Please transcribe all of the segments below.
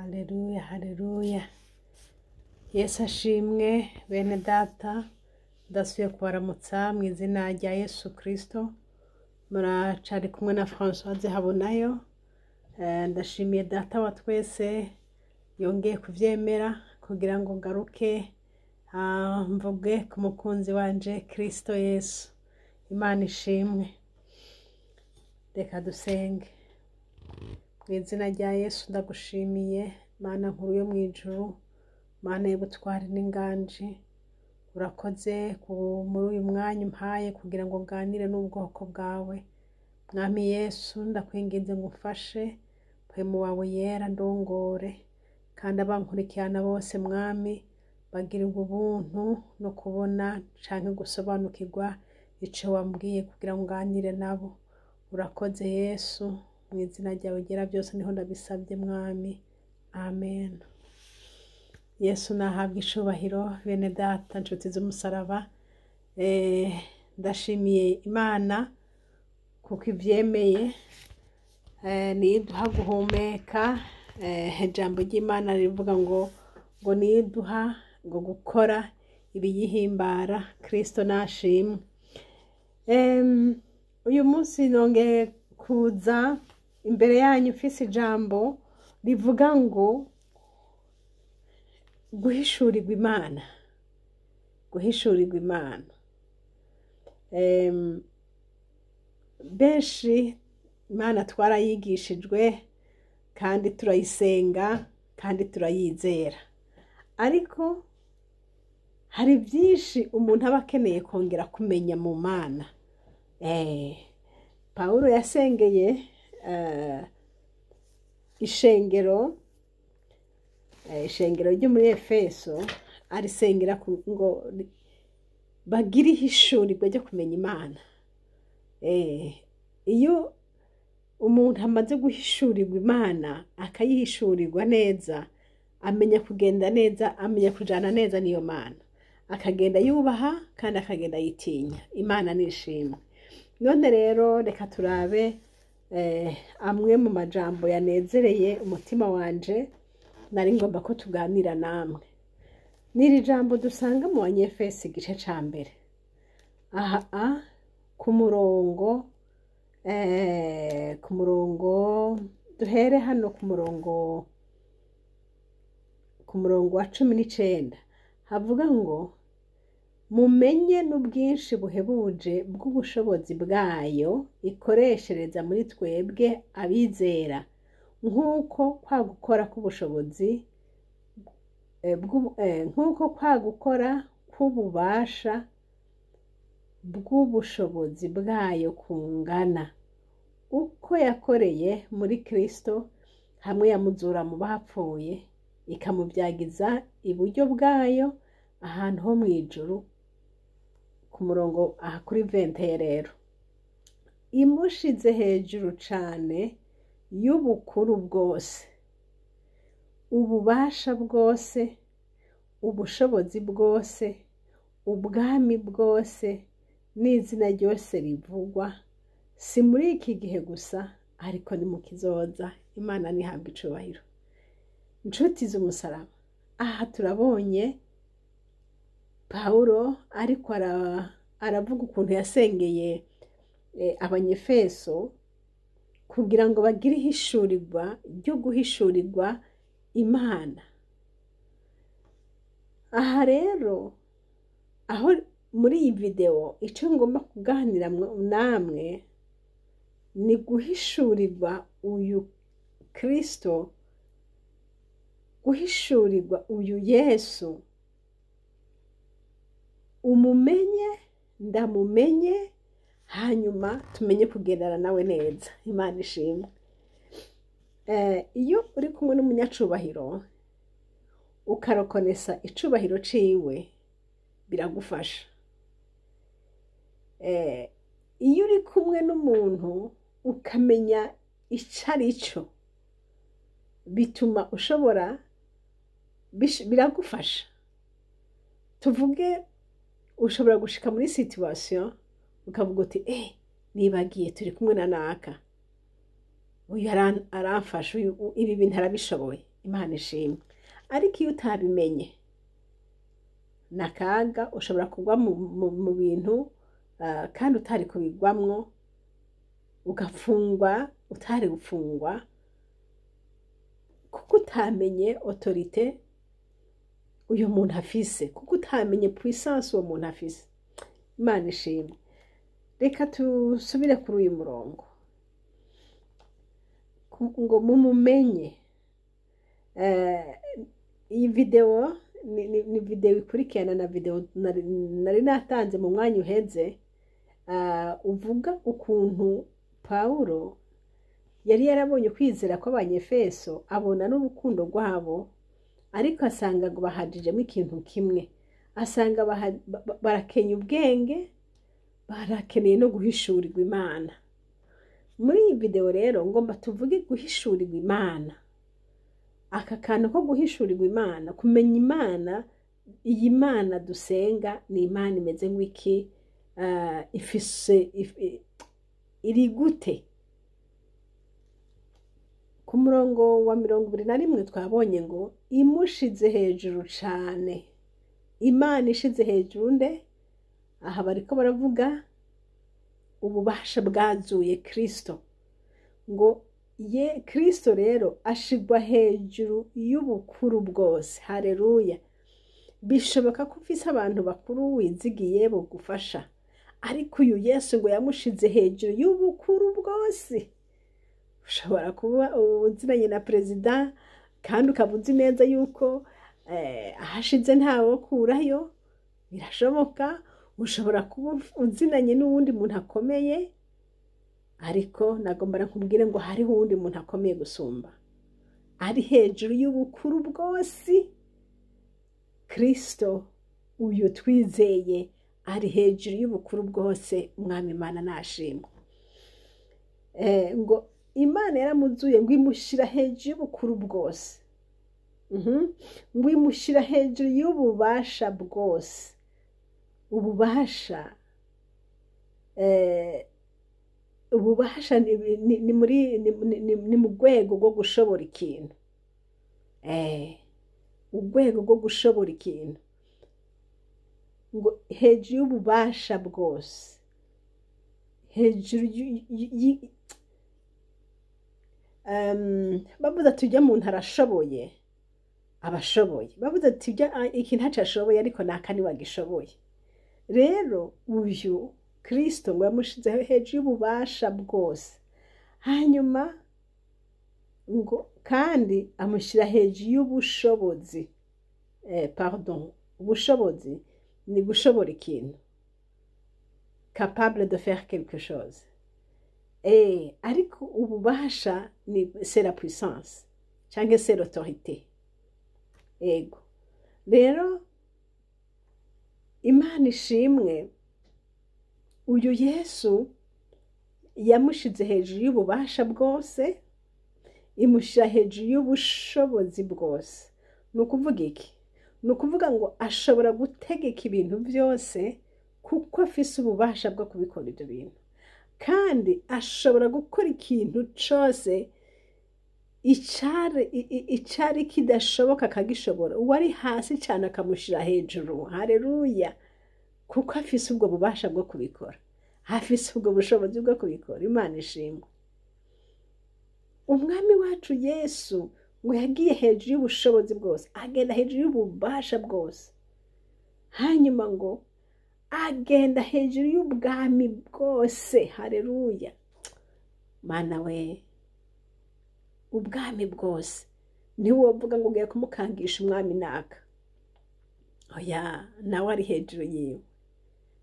Haleluya, haleluya. Yesu ashimwe, bene data, ndasubiye kubaramutsa mu izina rya Yesu Kristo. Muracari kumwe na Françoise Habonayo. Ndashimiye data wa twese yongeye kuvyemera kugira ngo ngaruke mvuge ku mukunzi wanje Kristo Yesu. Imana ishimwe. Reka dusenge. Mu izina rya Yesu ndagushimiye, Mana nkuru yo mu ijuru, Mana y'ubutwari n'inganji, urakoze muri uyu mwanya umpaye kugira ngo nganire n'ubwoko bwawe. Mwami Yesu, ndakwinginze ngo umfashe, mpwemu wawe yera ndongore, kandi abankurikirana bose Mwami bagirirwe ubuntu no kubona canke gusobanukirwa ico wambwiye kugira ngo nganire nabo. Urakoze Yesu, mu izina ryawe ryera byose niho ndabisabye Mwami. Amen. Yesu nahabwa icubahiro, bene data, nshuti z'umusaraba. Ndashimiye Imana kuko ivyemeye, niyo iduha guhumeka. Ijambo ry'Imana rivuga ngo niyo iduha ngo gukora ibiyihimbara. Kristo nashimwe. Uyu munsi nongeye kuza imbere yanyu mfise ijambo rivuga ngo guhishurirwa Imana, guhishurirwa Imana. Benshi Imana twarayigishijwe kandi turayisenga kandi turayizera, ariko hari byinshi umuntu aba akeneye kongera kumenya mu Mana. Pawulo yasengeye ishengero, ishengero ryo muri Efeso, arisengera ngo bagire ihishurirwa ryo kumenya Imana. Iyo umuntu amaze guhishurirwa Imana, akayihishurirwa neza, amenya kugenda neza, amenya kujana neza n'iyo Mana, akagenda yubaha kandi akagenda yitinya. Imana nishimwe. None rero reka turabe amwe mu majambo yanezereye umutima wanje nari ngomba ko tuganira namwe. N'iri jambo dusanga mu Banyefesi igice ca mbere, aha ku murongo, ku murongo duhere hano ku murongo wa 19, havuga ngo: "Mumenye n'ubwinshi buhebuje bw'ubushobozi bwayo ikoreshereza muri twebwe abizera, nk'uko kwa gukora k'ubushobozi nk'uko kwa gukora k'ububasha bw'ubushobozi bwayo kungana, uko yakoreye muri Kristo hamwe yamuzura mu bapfuye, ikamubyagiza iburyo bwayo ahantu ho mu ijuru." Ku murongo aha kuri 20 rero: "Imushize hejuru cane y'ubukuru bwose, ububasha bwose, ubushobozi bwose, ubwami bwose n'izina ryose rivugwa, si muri iki gihe gusa, ariko ni mu kizoza." Imana ntihabwe icubahiro. Inshuti z'umusaraba, aha turabonye Pawulo ariko aravuga ukuntu yasengeye Abanyefeso kugira ngo bagire ihishurirwa ryo guhishurirwa Imana. Aha rero aho muri iyi videwo icyo ngomba kuganira namwe ni guhishurirwa uyu Kristo, guhishurirwa uyu Yesu. Umumenye, ndamumenye, hanyuma tumenye kugendana nawe neza. Imana ishimwe. Iyo uri kumwe n'umunyacubahiro ukarokonesa icubahiro ciwe, biragufasha. Iyo uri kumwe n'umuntu ukamenya ico ari cyo, bituma ushobora biragufasha. Tuvuge ushobora gushika muri situation ukavuga uti: "Nibagiye turi kumwe na naka, uyu aramfasha, uyu ibi bintu arabishoboye." Imana ishimwe. Ariko iyo utabimenye ni akaga, ushobora kugwa mu bintu kandi utari kubigwamwo, ugafungwa utari gufungwa, kuko utamenye autorité uyu muntu afise, kuko utamenye puissance uwo muntu afise. Imana ishimwe. Reka tusubire kuri uyu murongo ngo mumumenye. Iyi videwo ni videwo ikurikirana na videwo nari natanze mu mwanya uheze, uvuga ukuntu Pawulo yari yarabonye ukwizera kw'Abanyefeso, abona n'urukundo rwabo, ariko asanga ngo bahajijemo ikintu kimwe, asanga barakenya ubwenge, barakeneye no guhishurirwa Imana. Muri iyi videwo rero ngomba tuvuge guhishurirwa Imana. Aka kantu ko guhishurirwa Imana, kumenya Imana, iyi Mana dusenga ni Imana imeze nk'iki, ifise iri gute? Ku murongo wa 21 twabonye ngo imushize hejuru cane. Imana ishize hejuru nde? Aha bariko baravuga ububasha bwazuye Kristo. Ngo ye Kristo rero ashigwa hejuru y'ubukuru bwose. Haleluya. Bishoboka ko ufise abantu bakuru wizigiye bogufasha, ariko uyu Yesu ngo yamushize hejuru y'ubukuru bwose. Ushobora kuba uzinanye na perezida kandi ukaba uzi neza yuko ahashize ntawe kurayo, birashoboka. Ushobora kuba uzinanye n'uwundi muntu akomeye, ariko nagomba nkubwire ngo hariho uwundi muntu akomeye gusumba, ari hejuru y'ubukuru bwose. Kristo uyu twizeye ari hejuru y'ubukuru bwose. Umwami Imana nashimwe. Ngo Imana yaramuzuye ngo imushyira hejuru y'ubukuru bwose, ngo imushyira hejuru y'ububasha bwose. Ububasha ububasha ni muri ni mu rwego rwo gushobora ikintu, urwego rwo gushobora ikintu. Ngo hejuru y'ububasha bwose, hejuru bavuze ati ujya muntu arashoboye, abashoboye. Bavuze ati ujya iki ntacyo ashoboye, ariko naka niwe agishoboye. Rero uyu Kristo ngo yamushize hejuru y'ububasha bwose, hanyuma ngo kandi amushyira hejuru y'ubushobozi. Pardon, ubushobozi ni gushobora ikintu, capable de faire quelque chose. Ariko ububasha ni c'est la puissance cyangwa c'est l'autorité. Ego rero Imana ishimwe, uyu Yesu yamushize hejuru y'ububasha bwose, imushyira hejuru y'ubushobozi bwose. Ni ukuvuga iki? Ni ukuvuga ngo ashobora gutegeka ibintu byose kuko afise ububasha bwo kubikora ibyo bintu, kandi ashobora gukora ikintu cyose icari kidashoboka akagishobora, uwari hasi cyane akamushyira hejuru. Haleluya. Kuko afise ubwo bubasha bwo kubikora, afise ubwo bushobozi bwo kubikora. Imana ishimwe. Umwami wacu Yesu ngo yagiye hejuru y'ubushobozi bwose, agenda hejuru y'ububasha bwose, hanyuma ngo agenda hejuru y'ubwami bwose. Haleluya. Mana we, ubwami bwose ntiwovuga ngo ugiye kumukangisha umwami naka, oya, nawe ari hejuru yiwe.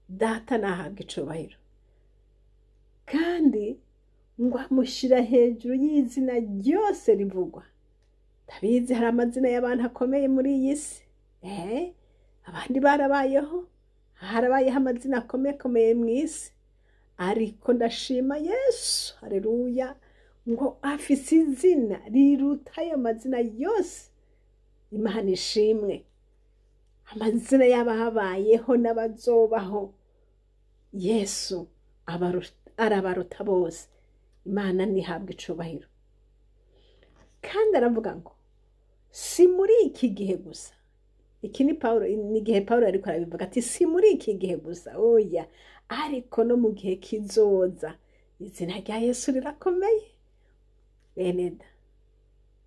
Data nahabwa icubahiro. Kandi ngo amushyira hejuru y'izina ryose rivugwa. Ndabizi hari amazina y'abantu akomeye muri iyi si, abandi barabayeho, harabayeho amazina akomeye mu isi, ariko ndashima Yesu, haleluya, ngo afise izina riruta ayo mazina yose. Imana ishimwe. Amazina y'ababayeho n'abazobaho, Yesu arabaruta bose. Imana ntihabwe icubahiro. Kandi aravuga ngo Si muri iki gihe gusa. Iki ni Pawulo, ni igihe Pawulo ariko arabivuga ati si muri iki gihe gusa, oya, ariko no mu gihe kizoza. Izina rya Yesu rirakomeye. Bene da,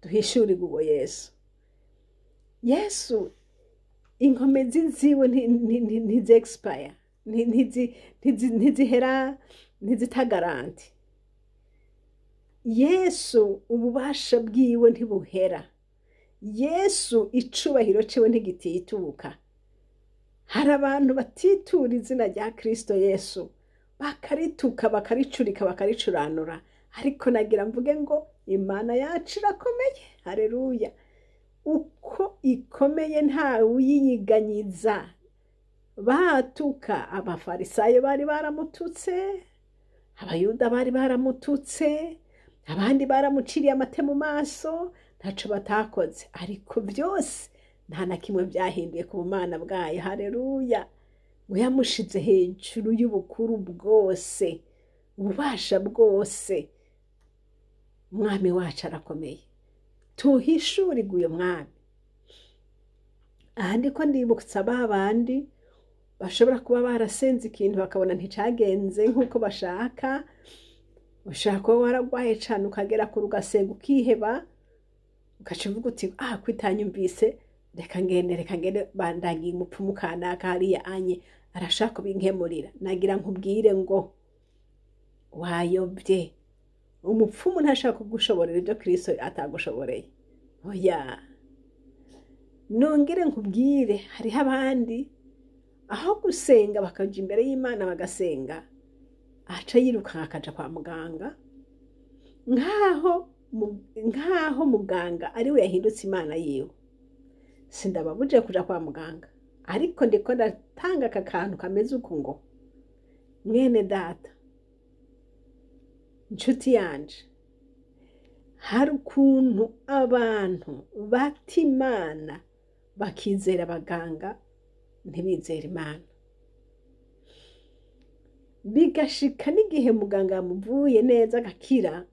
duhishurirwe uwo Yesu. Yesu inkomezi ziwe ntizi expire, ntizihera, ntizita garantie. Yesu ububasha bwiwe ntibuhera. Yesu icubahiro ciwe ntigitituka. Hari abantu batitura izina rya Kristo Yesu, bakarituka, bakaricurika, bakaricuranura, ariko nagira mvuge ngo Imana yacu irakomeye. Hareruya! Uko ikomeye ntawe uyiyiganyiza. Batuka Abafarisayo bari baramututse, Abayuda bari baramututse, abandi baramuciriye amate mu maso, ntaco batakoze, ariko byose nta na kimwe byahinduye ku bumana bwayo. Hareruya! Ngo yamushize hejuru y'ubukuru bwose, ububasha bwose. Umwami wacu arakomeye, tuhishurirwe uyo mwami. Aha ndiko ndibutsa ba bandi bashobora kuba barasenze ikintu bakabona nticagenze nk'uko bashaka. Ushobora kuba waragwaye cane, ukagera kure, ugasenga, ukiheba, ugaca uvuga uti: "Ah, kwitanyumvise, reka ngende, reka ngende bandangiye umupfumu kanaka hariya anye arashaka kubinkemurira." Nagira nkubwire ngo wayobye. Umupfumu ntashaka kugushoborera ibyo Kristo atagushoboreye, oya. Nongere nkubwire, hariho abandi aho gusenga bakaja imbere y'Imana bagasenga, aca yirukanka akaja kwa muganga, nkaho muganga ari we yahindutse Imana yiwe. Sindababujije kuja kwa muganga, ariko ndiko ndatanga aka kantu kameze uku ngo: mwene data, inshuti yanje, hari ukuntu abantu bata Imana bakizera abaganga, ntibizere Imana, bigashika n'igihe muganga yamuvuye neza agakira,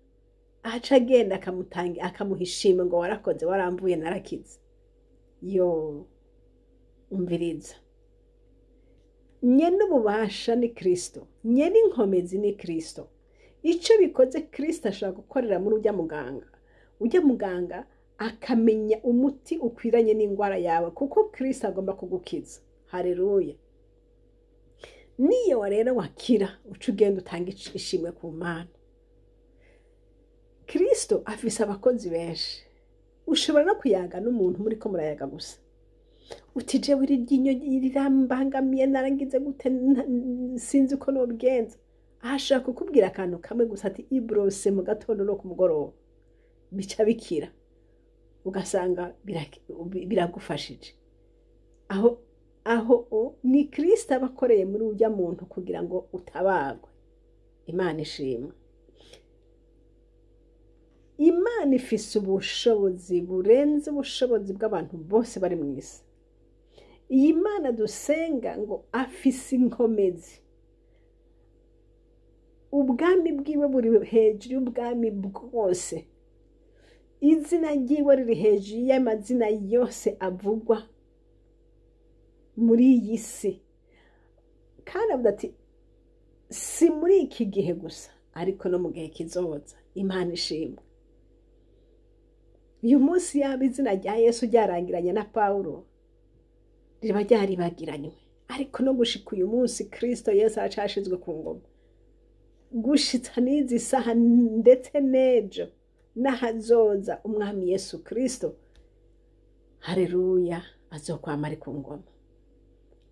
aca agenda akamutanga, akamuha ishimwe ngo "Warakoze, waramvuye narakize." Yo, umviriza, nyene ububasha ni Kristo, nyene inkomezi ni Kristo. Ico bikoze, Kristo ashobora gukorera muri urya muganga, urya muganga akamenya umuti ukwiranye n'indwara yawe, kuko Kristo agomba kugukiza. Hareruya! Niyo rero wakira, uca ugenda utanga ishimwe ku Mana. Kristo afise abakozi benshi. Ushobora no kuyaga n'umuntu muriko murayaga gusa, uti: "Jewe iri ryinyo rirambangamiye, narangize gute, sinzi uko nobigenza." Ashobora kukubwira akantu kamwe gusa ati: "Ibrose mu gatondo no ku mugoroba," bica bikira, ugasanga biragufashije. Aho ni Kristo aba akoreye muri urya muntu kugira ngo utabagwe. Imana ishimwe! Imana ifise ubushobozi burenze ubushobozi bw'abantu bose bari mu isi. Iyi Mana dusenga ngo afise inkomezi, ubwami bwiwe buri hejuru y'ubwami bwose, izina ryiwe riri hejuru y'amazina yose avugwa muri iyi si. Kandi avuga ati si muri iki gihe gusa, ariko no mu gihe kizoza. Imana ishimwe! Uyu munsi yaba izina rya Yesu ryarangiranye na Pawulo, riba ryaribagiranywe, ariko no gushika uyu munsi Kristo Yesu aracashizwe ku ngoma, gushitsa n'izi saha, ndetse n'ejo n'ahazoza. Umwami Yesu Kristo, hareruya, azokwama ari ku ngoma.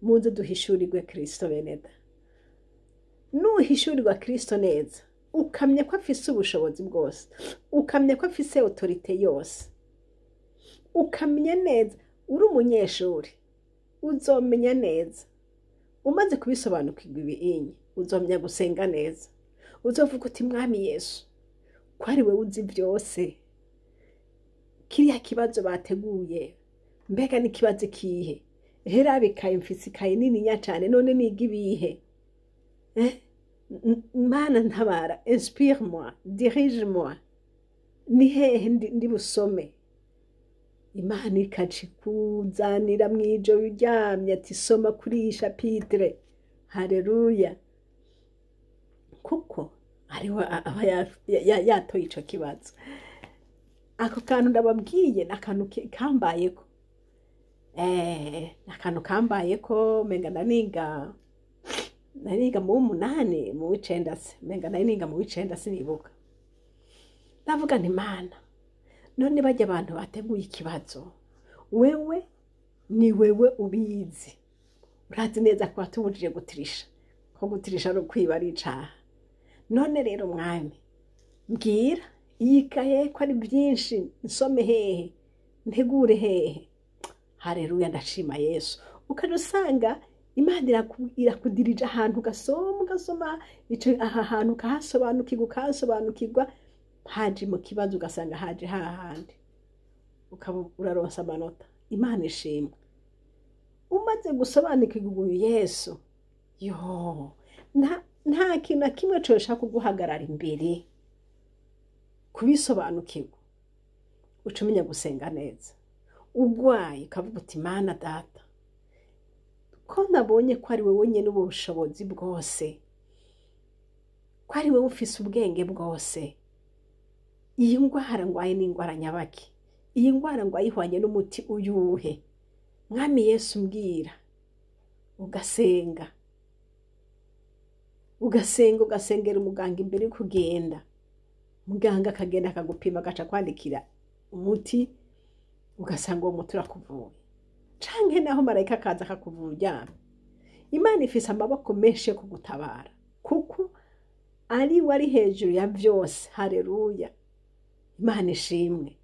Muze duhishurirwe Kristo. Beneda, nuhishurirwa Kristo neza, ukamenya ko afise ubushobozi bwose, ukamenya ko afise autorité yose, ukamenya neza, uri umunyeshuri uzomenya neza. Umaze kubisobanukirwa ibinyi, uzomenya gusenga neza. Uzovuga uti: "Mwami Yesu, ko ari wewe uzi byose, kiriya kibazo bateguye mbega n'ikibazo ikihe? Hera ikaye, mfise ikaye nininya cane, none niga ibihe? Eh? Mana ntabara, inspire moi, dirige moi, ni hehe ndi busome?" Imana ikacikuzanira mw'ijoro uryamye ati soma kuri iyi chapitre. Haleluya! Kuko ariwe aba yatoye ico kibazo. Ako kantu ndababwiye ni akantu kambayeko, ni akantu kambayeko. Menga naniga mu w'umunani, mu w'icenda se, menga nari niga mu w'icenda, sinibuka. Ndavuga nti: "Mana, none bajya abantu bateguye ikibazo, wewe ni wewe ubizi, urazi neza ko watubujije gutirisha, ko gutirisha ari ukwiba, ari icaha. None rero mwami, mbwira iyi kaye ko ari byinshi, nsome hehe, ntegure hehe?" Hareruya! Ndashima Yesu. Ukajya usanga Imana irakudirija ahantu, ugasoma, ugasoma ico aha hantu, ukahasobanukirwa, ukahasobanukirwa, haje mu kibazo ugasanga haje hahandi, ukaba uraronsa amanota. Imana ishimwe. Umaze gusobanukirwa uyu Yesu, yo nta kintu na kimwe coshaka kuguhagarara imbere. Kubisobanukirwa, uca umenya gusenga neza. Ugwaye ukavuga uti: "Mana Data, ko nabonye ko ari wowe nyene ubushobozi bwose, ko ari wowe ufise ubwenge bwose, iyi ndwara ngwaye ni indwara nyabaki? Iyi ndwara ngwaye ihwanye n'umuti uyuhe? Mwami Yesu, mbwira." Ugasenga, ugasenga, ugasengera umuganga imbere yo kugenda. Muganga akagenda akagupima, agaca kwandikira umuti, ugasanga uwo muti urakuvuye, canke naho marayika akaza akakuvura uryamye. Imana ifise amaboko menshi yo kugutabara, kuko ari we ari hejuru ya vyose. Hareruya! Imana ishimwe.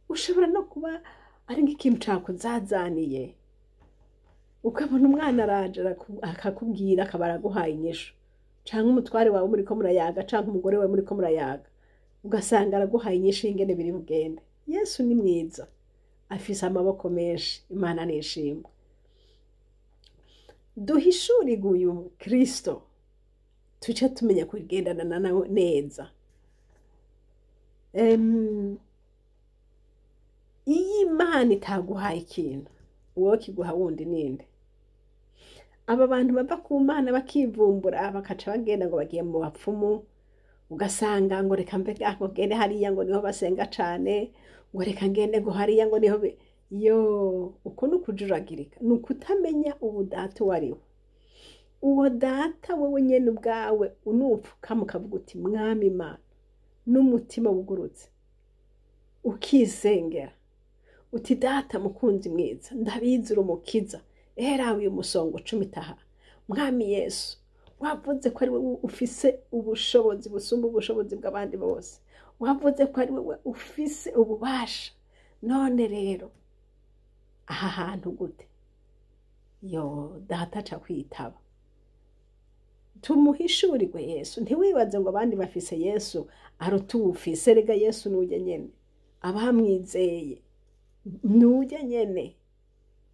Ushobora no kuba ari nk'ikintu cakuzazaniye, ukabona umwana araje akakubwira, akaba araguhaye inyishu, canke umutware wawe muriko murayaga, canke umugore wawe muriko murayaga, ugasanga araguhaye inyishu y'ingene biri bugende. Yesu ni mwiza, afise amaboko menshi. Imana nishimwe. Duhishurirwe uyu Kristo, tuce tumenya kugendana nawe neza. Iyo Imana itaguhaye ikintu, uwo kiguha wundi ninde? Aba bantu bava ku Mana bakivumbura, bakaca bagenda ngo bagiye mu bapfumu, ugasanga ngo reka mbega ngo ngende hariya ngo niho basenga cane, ngo reka ngende ngo hariya ngo niho yo. Uko ni ukujuragirika, ni ukutamenya ubu Data uwo ari we. Uwo Data wowe nyene ubwawe unupfukama ukavuga uti: "Mwami Imana," n'umutima wugurutse, ukisengera uti: "Data mukunzi mwiza, ndabizi uri umukiza, era uyu musongo ucumita. Mwami Yesu, wavuze ko ari wowe ufise ubushobozi busumba ubushobozi bw'abandi bose, wavuze ko ari wowe ufise ububasha. None rero aha hantu gute?" Yo Data aca kwitaba. Tumuhishurirwe Yesu. Ntiwibaze ngo abandi bafise Yesu aruta uwufise. Rega Yesu nujya nyene, abamwizeye nujya nyene.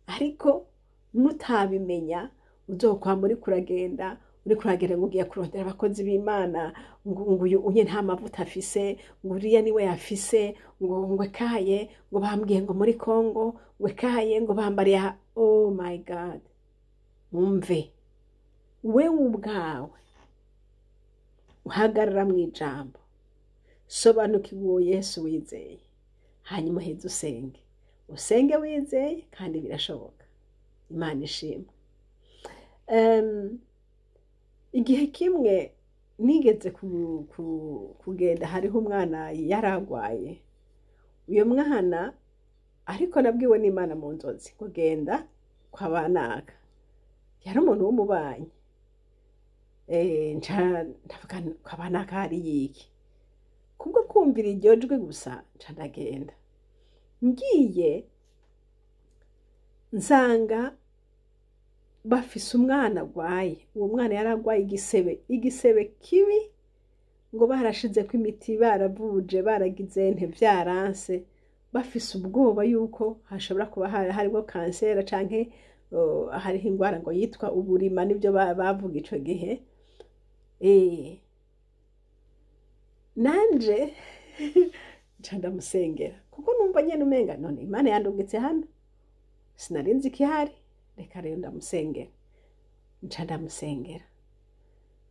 Ariko nutabimenya, uzokwama uriko uragenda, uriko uragenda ngo ugiye kurondera abakozi b'Imana, ngo uyu unye nta mavuta afise, ngo uriya niwe yafise, ngo ekaye, ngo bambwiye ngo muri Kongo, ngo ekaye, ngo bambariye aha. Oh my God! Umve, wewe ubwawe uhagarara mu ijambo, sobanukirwa uwo Yesu wizeye, hanyuma uheze usenge, usenge wizeye, kandi birashoboka. Imana ishimwe. Igihe kimwe nigeze kugenda, hariho umwana yaragwaye. Uyo mwana ariko nabwiwe n'Imana mu nzozi ngo genda kwa banaka, yari umuntu w'umubanyi. Nca ndavuga kwa banaka hari yiki? Kubwo kumvira iryo jwi gusa, nca ndagenda. Ngiye nsanga bafise umwana agwaye. Uwo mwana yari agwaye igisebe, igisebe kibi, ngo barashizeko imiti, baravuje, baragize nte, vyaranse, bafise ubwoba yuko hashobora kuba harimo kanseri canke hariho ingwara ngo yitwa uburima, nibyo bavuga ico gihe. Nanje Nca ndamusengera kuko numva nyene umenga none Imana yandungitse hano, sinari nzi ikihari, reka rero ndamusengera. Nca ndamusengera.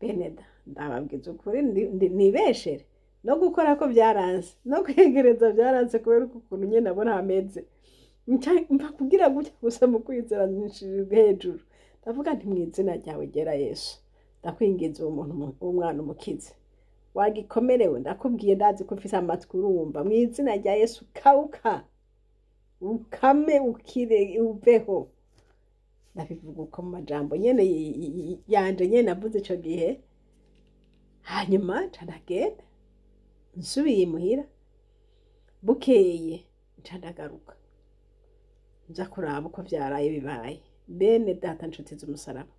Beneda, ndababwiza ukuri, nibeshere no gukora ko byaranze, no kwegereza byaranze, kubera ukuntu nyene abona hameze. Nca mpa kugira gutya gusa mu kwizera, nshirwa hejuru, ndavuga nti: "Mu izina ryawe gera Yesu, ndakwinginze, uwo muntu, umwana umukize wagikomerewe. Ndakubwiye, ndazi ko ufise amatwi urumva. Mu izina rya Yesu, kauka ukame, ukire, uveho." Ndabivuga uko mu majambo nyene yanje nyene navuze ico gihe. Hanyuma nca ndagenda, nsubiye imuhira bukeye, nca ndagaruka nza kuraba uko vyaraye bibaye. Bene data, nshuti z'umusaraba,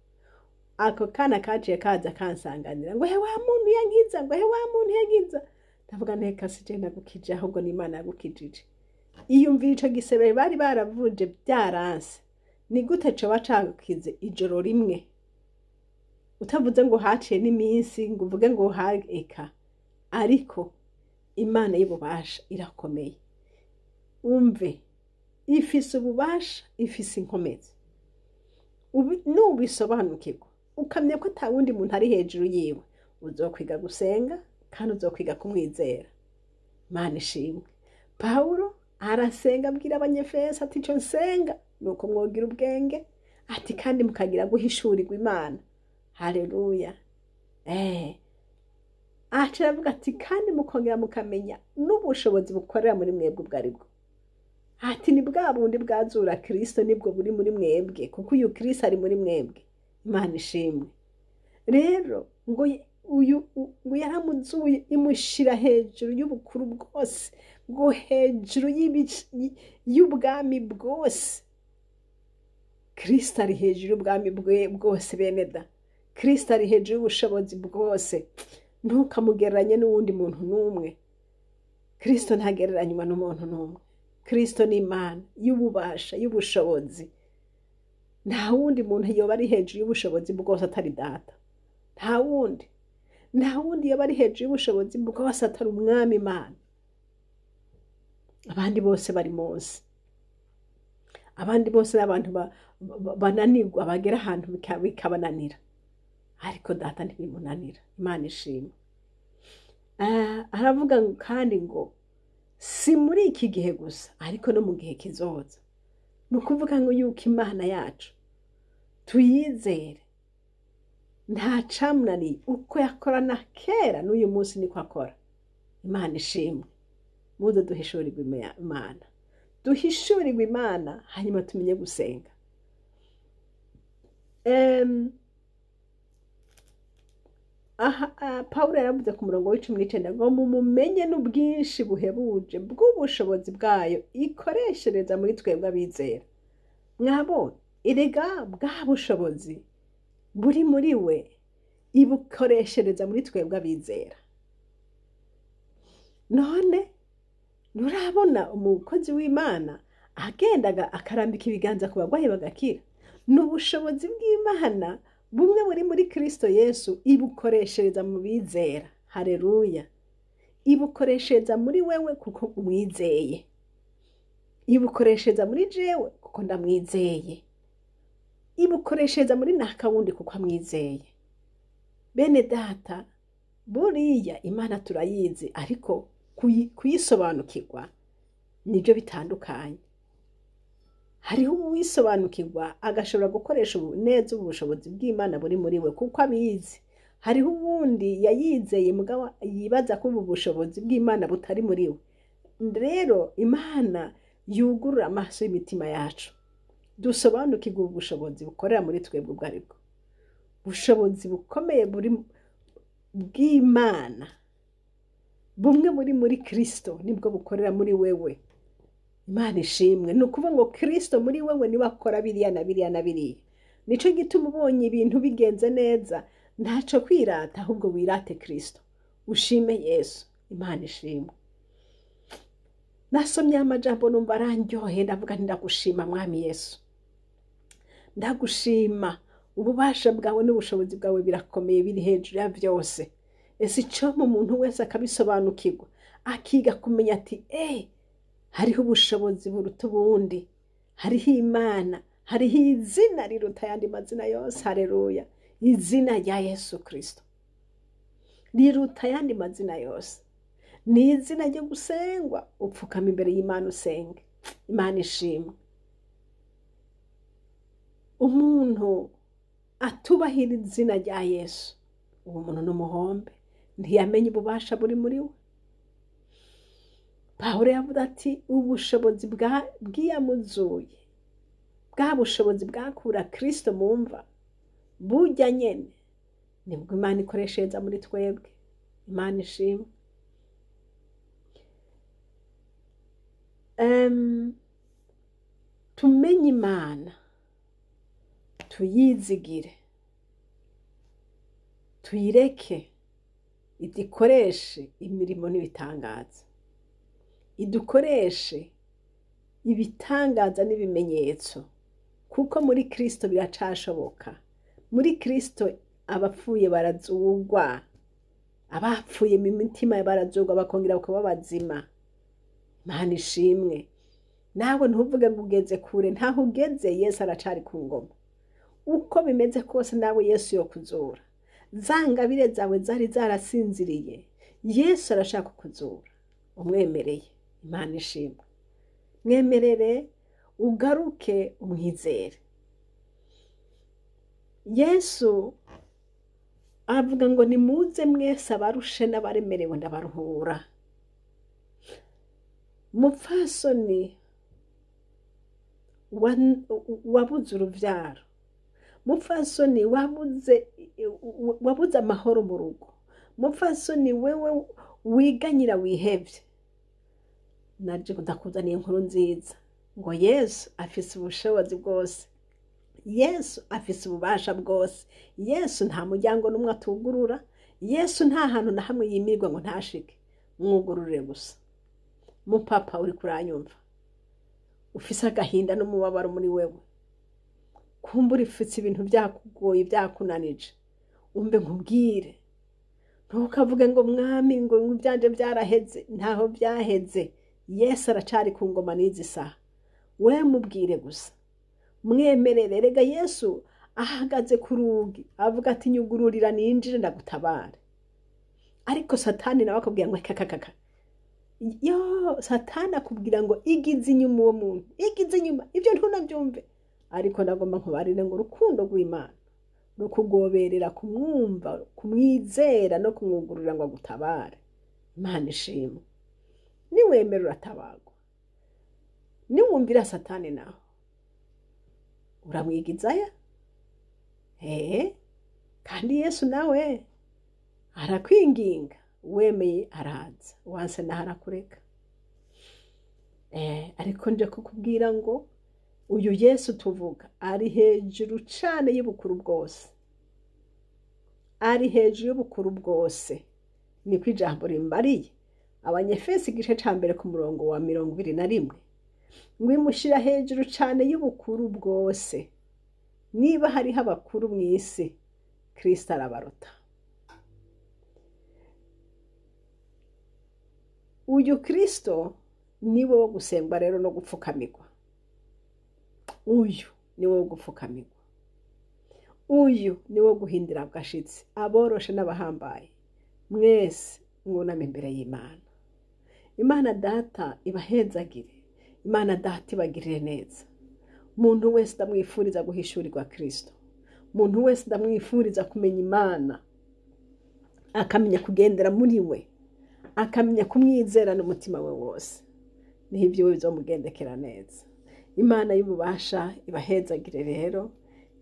ako kana kaciye kaza kansanganira ngo: "He wa muntu yankiza," ngo: "He wa muntu yankiza." Ndavuga: "Nteka sije nagukije, ahubwo ni Imana yagukijije." Iyumvira ico gisebe bari baravuje byaranse, ni gute coba cakize ijoro rimwe, utavuze ngo haciye n'iminsi, ngo uvuge ngo eka? Ariko Imana y'ububasha irakomeye. Umve, ifise ububasha, ifise inkomezi. Nubisobanukirwa, ukamenya ko ata wundi muntu ari hejuru yiwe, uzokwiga gusenga kandi uzokwiga kumwizera. Imana ishimwe. Pawulo arasenga, abwira Abanyefeso ati: "Ico nsenga ni uko mwogira ubwenge," ati, "kandi mukagira guhishurirwa Imana." Haleluya. Aca aravuga ati: "Kandi mukongera mukamenya n'ubushobozi bukorera muri mwebwe ubwo ari bwo." Ati: "Ni bwa bundi bwazura Kristo, nibwo buri muri mwebwe, kuko uyu Kristo ari muri mwebwe." Imana ishimwe. Rero ngo uyu ngo yaramuzuye, imushyira hejuru y'ubukuru bwose, ngo hejuru y'ubwami bwose. Kristo ari hejuru y'ubwami bwe bwose. Bene da, Kristo ari hejuru y'ubushobozi bwose. Ntukamugereranye n'uwundi muntu n'umwe. Kristo ntagereranywa n'umuntu n'umwe. Kristo ni Imana y'ububasha, y'ubushobozi. Nta wundi muntu yoba ari hejuru y'ubushobozi bwose atari Data. Nta wundi, nta wundi yoba ari hejuru y'ubushobozi bwose atari Umwami Imana. Abandi bose bari munsi. Abandi bose ni abantu bananirwa, bagera ahantu bikabananira, ariko Data ntibimunanira. Imana ishimwe. Aravuga kandi ngo si muri iki gihe gusa, ariko no mu gihe kizoza. Ni ukuvuga ngo yuko Imana yacu tuyizere, nta camunaniye. Uko yakorana kera, n'uyu munsi niko akora. Imana ishimwe. Muze duhishurirwe Imana, duhishurirwe Imana, hanyuma tumenye gusenga. Aha Pawulo yaravuze ku murongo wa 19 ngo: "Mumumenye n'ubwinshi buhebuje bw'ubushobozi bwayo ikoreshereza muri twebwe abizera." Mwabonye? Erega bwa bushobozi buri muri we ibukoreshereza muri twebwe abizera. None nturabona umukozi w'Imana agendaga akarambika ibiganza ku barwayi bagakira? Ni ubushobozi bw'Imana bumwe buri muri Kristo Yesu, ibukoreshereza mu bizera. Hareruya. Ibukoreshereza muri wewe kuko umwizeye, ibukoreshereza muri jewe kuko ndamwizeye, ibukoreshereza muri nakawundi kuko amwizeye. Bene data, buriya Imana turayizi, ariko kuyisobanukirwa nibyo bitandukanye. Hariho uwisobanukirwa agashobora gukoresha neza ubushobozi bw'Imana buri muri we kuko abizi. Hariho uwundi yayizeye, mugabo yibaza ko ubu bushobozi bw'Imana butari muri we. Rero Imana yugurura amaso y'imitima yacu, dusobanukirwe ubu bushobozi bukorera muri twebwe ubwo aribwo bushobozi bukomeye buri bw'Imana bumwe buri muri Kristo, nibwo bukorera muri wewe. Imana ishimwe. Ni ukuvuga ngo Kristo muri wewe niwe akora biriya na biriya na biriya. Nico gituma ubonye ibintu bigenze neza, ntaco kwirata, ahubwo wirate Kristo, ushime Yesu. Imana ishimwe. Nasomye amajambo numva arandyoheye, ndavuga nti: "Ndagushima Mwami Yesu, ndagushima. Ububasha bwawe n'ubushobozi bwawe birakomeye, biri hejuru ya byose." Ese icyo mu muntu wese akabisobanukirwa. Akiga kumenya ati hariho ubushobozi buruta ubundi, hariho Imana, hariho izina riruta ayandi mazina yose. Haleluya! Izina rya Yesu Kristo riruta ayandi mazina yose, ni izina ryo gusengwa. Upfukama imbere y'Imana usenge. Imana ishimwe. Umuntu atubahira izina rya Yesu, uwo muntu ni umuhombe, ntiyamenye ububasha buri muri we. Pawulo yavuze ati ubushobozi bwiyamuzuye, bwa bushobozi bwakura Kristo mu mva, burya nyene nibwo Imana ikoreshereza muri twebwe. Imana ishimwe. Tumenye Imana, tuyizigire, tuyireke idikoreshe imirimo n'ibitangaza, idukoreshe ibitangaza n'ibimenyetso, kuko muri Kristo biracashoboka. Muri Kristo abapfuye barazugwa, abapfuye mu mitima barazugwa, bakongera bakaba bazima. Imana ishimwe. Nawe ntuvuge ngo ugeze kure, ntaho ugeze, Yesu aracari ku ngoma. Uko bimeze kose nawe Yesu yokuzura. Za ngabire zawe zari zarasinziriye, Yesu arashaka kukuzura. Umwemereye. Imana ishimwe. Mwemerere ugaruke umwizere. Yesu avuga ngo nimuze mwese abarushe n'abaremerewe ndabaruhura. Mupfasoni wabuze uruvyaro, mupfasoni wabuze amahoro mu rugo, mupfasoni wewe wiganyira wihevye, naje ndakuzaniye inkuru nziza ngo Yesu afise ubushobozi bwose, Yesu afise ububasha bwose, Yesu nta muryango n'umwe atugurura, Yesu nta hantu na hamwe yimirwa ngo ntashike. Mwugururire gusa. Mupapa uri kuranyumva, ufise agahinda n'umubabaro muri wewe, kumbura ifise ibintu byakugoye byakunanije, umbe nkubwire, ntukavuge ngo mwami ngo ibyanje byaraheze. Ntaho byaheze, Yesu aracari ku ngoma n'izi saha. We mubwire gusa, mwemerere. Rega Yesu ahagaze ku rugi avuga ati nyugururira ninjire ndagutabare. Ariko Satani nawe akubwira ngo kakakaka. Yo, Satani akubwira ngo igize inyuma uwo muntu, igize inyuma, ibyo ntunabyumve. Ariko ndagomba nkubarire ngo urukundo rw'Imana rukugoberera kumwumva, kumwizera no kumwugururira ngo agutabare. Imana ishimwe. Niwemera uratabagwa, niwumvira Satani naho uramwigizaya. Kandi Yesu nawe arakwinginga, wemeye araza, wanse naho arakureka. Ariko nje kukubwira ngo uyu Yesu tuvuga ari hejuru cane y'ubukuru bwose, ari hejuru y'ubukuru bwose. Niko ijambo rimbariye. Abanyefesi igice ca mbere ku murongo wa 21 ngo imushyira hejuru cane y'ubukuru bwose. Niba hariho abakuru mw'isi, Kristo arabaruta. Uyu Kristo niwe wo gusengwa rero no gupfukamirwa. Uyu niwe wo gupfukamirwa, uyu niwe wo guhindira bwashitsi, aboroshe n'abahambaye mwese mwuname imbere y'Imana. Imana Data ibahezagire, Imana Data ibagirire neza. Umuntu wese ndamwifuriza guhishurirwa Kristo, umuntu wese ndamwifuriza kumenya Imana, akamenya kugendera muri we, akamenya kumwizera n'umutima we wose, niho ibyo bizomugendekera neza. Imana y'ububasha ibahezagire. Rero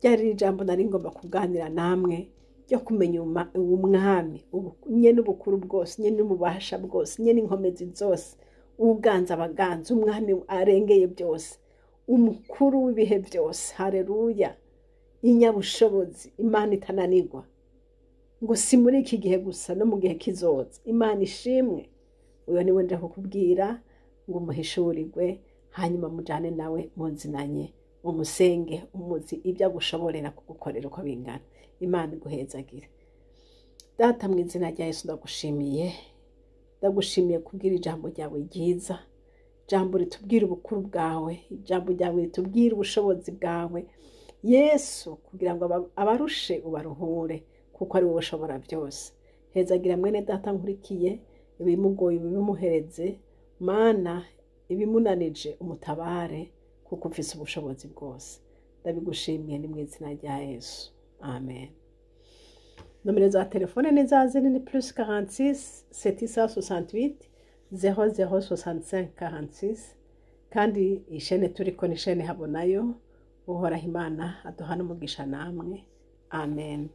ryari ijambo nari ngomba kuganira namwe ryo kumenya umwami nyene ubukuru bwose, nyene ububasha bwose, nyene inkomezi zose, uganza abaganza, umwami arengeye byose, umukuru w'ibihe byose. Haleluya! Inyabushobozi, Imana itananirwa, ngo si muri iki gihe gusa no mu gihe kizoza. Imana ishimwe. Uyo niwe nje kukubwira ngo umuhishurirwe, hanyuma mujane nawe munzinanye, umusenge, umuzi ibyo agushoborera kugukorera uko bingana. Imana iguhezagire. Data mu izina rya Yesu ndagushimiye Ndagushimiye kubwira ijambo ryawe ryiza, ijambo ritubwira ubukuru bwawe, ijambo ryawe ritubwira ubushobozi bwawe Yesu, kugira ngo abarushe ubaruhure, kuko ari wowe ushobora byose. Hezagira mwene data nkurikiye, ibimugoye ubimuhereze, Mana, ibimunanije umutabare, kuko ufise ubushobozi bwose. Ndabigushimiye ni mu izina rya Yesu, amen. Nomero za telefone ni za zindi, ni +46 768 00 65 46. Kandi ishene turiko ni ishene Habonayo. Uhoraho Imana aduha n'umugisha namwe, amen.